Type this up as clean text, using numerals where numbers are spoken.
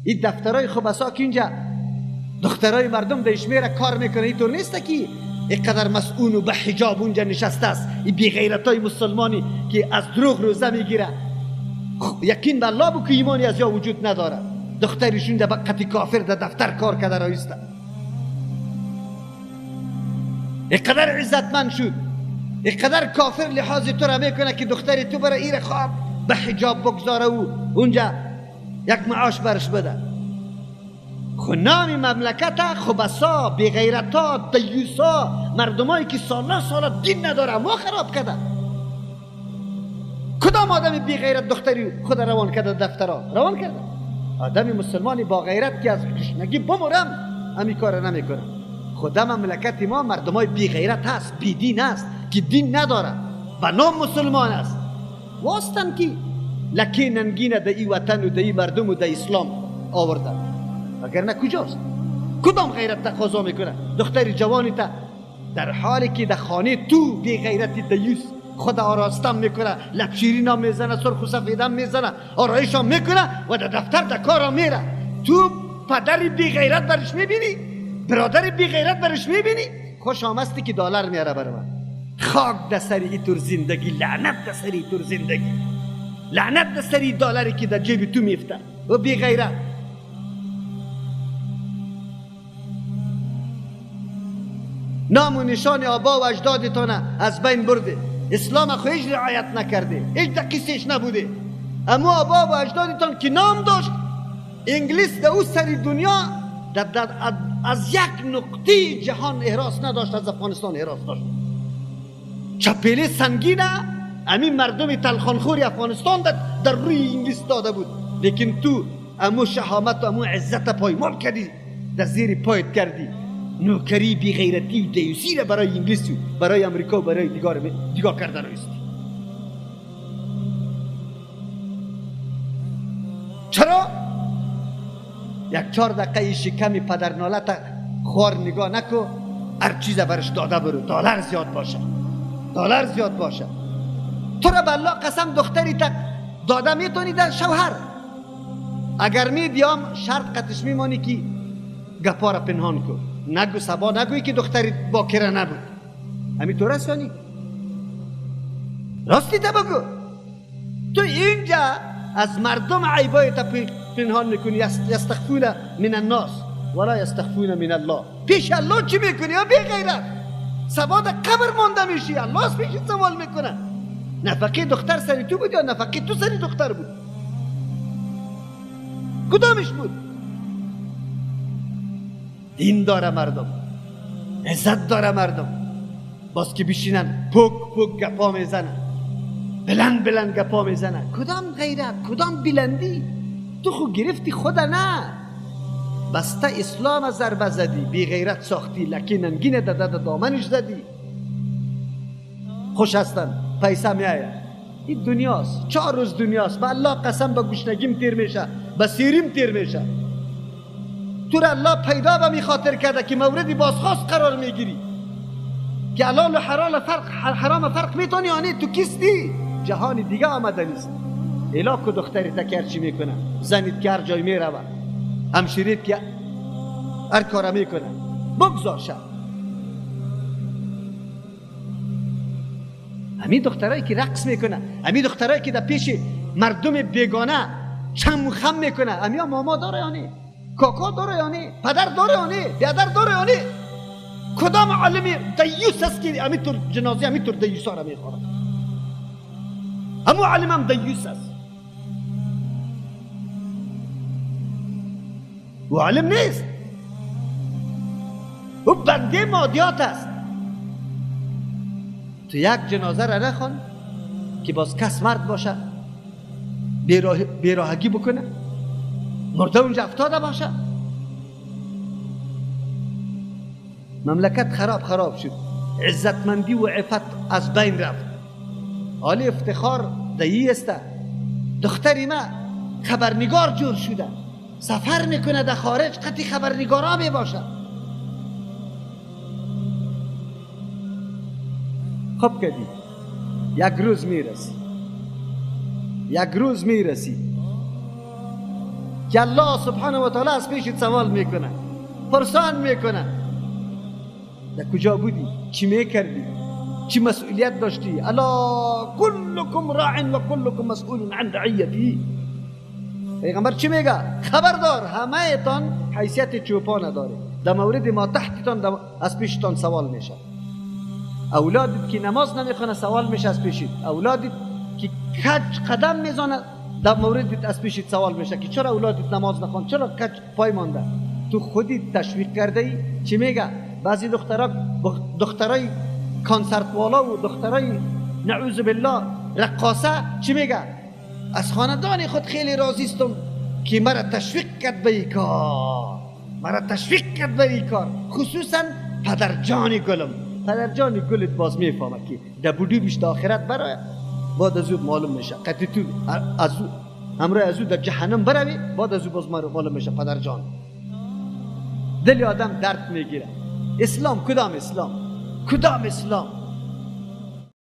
این دفترای خبسا که اینجا دخترای مردم دیش میره کار میکنه، اینطور نیست که اینقدر مسئول و به حجاب اونجا نشسته است. این بی غیرتای مسلمانی که از دروغ روزه میگیره، یقین به الله بو که ایمانی از یا وجود نداره. دخترشون در قطی کافر در دفتر کار کرده رایسته. اینقدر عزتمند شد، اینقدر کافر لحاظ تو را میکنه که دختری تو برای ایره خواب به حجاب بگذاره و اونجا یک معاش برش بده. خو نام مملکت خبسا، بیغیرتا، دیوسا، مردمایی که سالا سالا دین نداره ما خراب کرده. کدام آدم بیغیرت دختری خود روان کرده دفترها؟ روان کرده. آدم مسلمانی با غیرت که از گشنگی بمرم همی کار نمیکنه. خدا مملکت ما مردمای بی غیرت هست، بی دین هست که دین نداره، به نام مسلمان است. واستن که لکه ننگینه ده ای وطن و ده ای مردم و ده اسلام آوردن. اگر نه کجاست؟ کدام غیرت تقاضا میکنه دختر جوانی تا در حالی که در خانه تو بی غیرتی دیوس خود آراستم میکنه، لب شیرین هم میزنه، سرخ و سفیدم میزنه، آرایش هم میکنه و در دفتر در کار میره. تو پدر بی غیرت برش میبینی؟ برادر بی غیرت برش میبینی؟ خوش آمستی که دلار میاره بر من. خاک در سر ایتور زندگی، لعنت در سر ایتور زندگی، لعنت در سر دلاری که در جیب تو میفته و بی غیرت. نام و نشان آبا و اجدادتان از بین برده. اسلام خو هیچ رعایت نکرده، هیچ دقیقش نبوده. اما آبا و اجدادتان که نام داشت، انگلیس در او سر دنیا در از یک نقطه جهان احراس نداشت، از افغانستان احراس داشت. چپیله سنگینه همین مردم تلخانخوری افغانستان در روی انگلیس داده بود، لیکن تو امو شهامت و امو عزت پایمال کردی، در زیر پایت کردی. نوکری بی غیرتی و دیوسی را برای انگلیس و برای امریکا و برای دیگار کردن رایستی. چرا؟ یک 4 دقیقه شکم پدرنالت خوار نگاه نکو، هر چیز برش داده برو، دلار زیاد باشه، دلار زیاد باشه. تو را به الله قسم دختری تا داده میتونی در شوهر، اگر میدیام شرط قطش میمانی که گپا را پنهان کن، نگو سبا نگویی که دختری باکره نبود. همین طور است یعنی؟ راستی تا بگو. تو اینجا از مردم عیبای تا پنهان میکنی. یستخفون من الناس ولا یستخفون من الله. پیش الله چی میکنی یا بی غیرت؟ سبا در قبر مانده میشی، الله از پیش سوال میکنه. نفقه دختر سری تو بود یا نفقه تو سری دختر بود؟ کدامش بود؟ دین داره مردم، عزت داره مردم. باز که بشینن پک پک گپا میزنن، بلند بلند گپا میزنن. کدام غیرت، کدام بلندی؟ تو خو گرفتی خدا نه، بسته اسلام ضربه زدی، بی غیرت ساختی، لکه ننگین داده دامنش زدی. خوش هستن، پیسه میآید. این دنیاست، 4 روز دنیاست. به الله قسم به گشنگیم تیر میشه، به سیریم تیر میشه. تو را الله پیدا به می خاطر کرده که مورد بازخواست قرار میگیری، که حلال و حرام فرق، حرام فرق میتونی. آنی تو کیستی؟ جهان دیگه آمده نیست. الا که دختری تا که هرچی میکنه، زنید که هر جای میروه، همشیرید که هر کاره میکنه، بگذار شد. همین دخترایی که رقص میکنه، همین دخترایی که در پیش مردم بیگانه چم و خم میکنه، همین ماما داره یعنی، کاکا داره یعنی، پدر داره یعنی، بیادر داره یعنی. کدام عالمی دیوس است که همینطور جنازه همینطور دیوسا را میخوره؟ همون عالم هم دیوس است، او عالم نیست، او بنده مادیات است. تو یک جنازه را نخوان که باز کس مرد باشه، بیراهگی بکنه، مرده اونجا افتاده باشه. مملکت خراب خراب شد، عزتمندی و عفت از بین رفت. حالی افتخار دهی است. دختری ما خبرنگار جور شده، سفر میکنه در خارج، قطعی خبرنگارا می باشه. خب کدی یک روز میرسی، یک روز میرسی. که الله سبحانه و تعالی از پیشت سوال میکنه، پرسان میکنه. در کجا بودی؟ چی میکردی؟ چی مسئولیت داشتی؟ الا کلکم راع و کلکم مسئول عن رعیته. پیغمبر چی میگه؟ خبردار، همه تان حیثیت چوپان داره، در مورد ما تحتتان از پیشتان سوال میشه. اولادت که نماز نمیخونه سوال میشه از پیشت. اولادت که کج قدم میزنه در موردت از پیشت سوال میشه که چرا اولادت نماز نخوان، چرا کج پای مانده. تو خودت تشویق کرده ای. چی میگه؟ بعضی دخترای کانسرت والا و دخترای نعوذ بالله رقاصه چی میگه؟ از خاندان خود خیلی راضی استم که مرا تشویق کرد به این کار، مرا تشویق کرد به این کار، خصوصا پدرجان گلم. پدرجان گلت باز میفهمه که در بودی بیشت آخرت برای بعد از او معلوم میشه قطعی تو از او همراه از او در جهنم بروی، بعد از او باز معلوم میشه پدرجان. دل آدم درد میگیره. اسلام کدام اسلام؟ کدام اسلام؟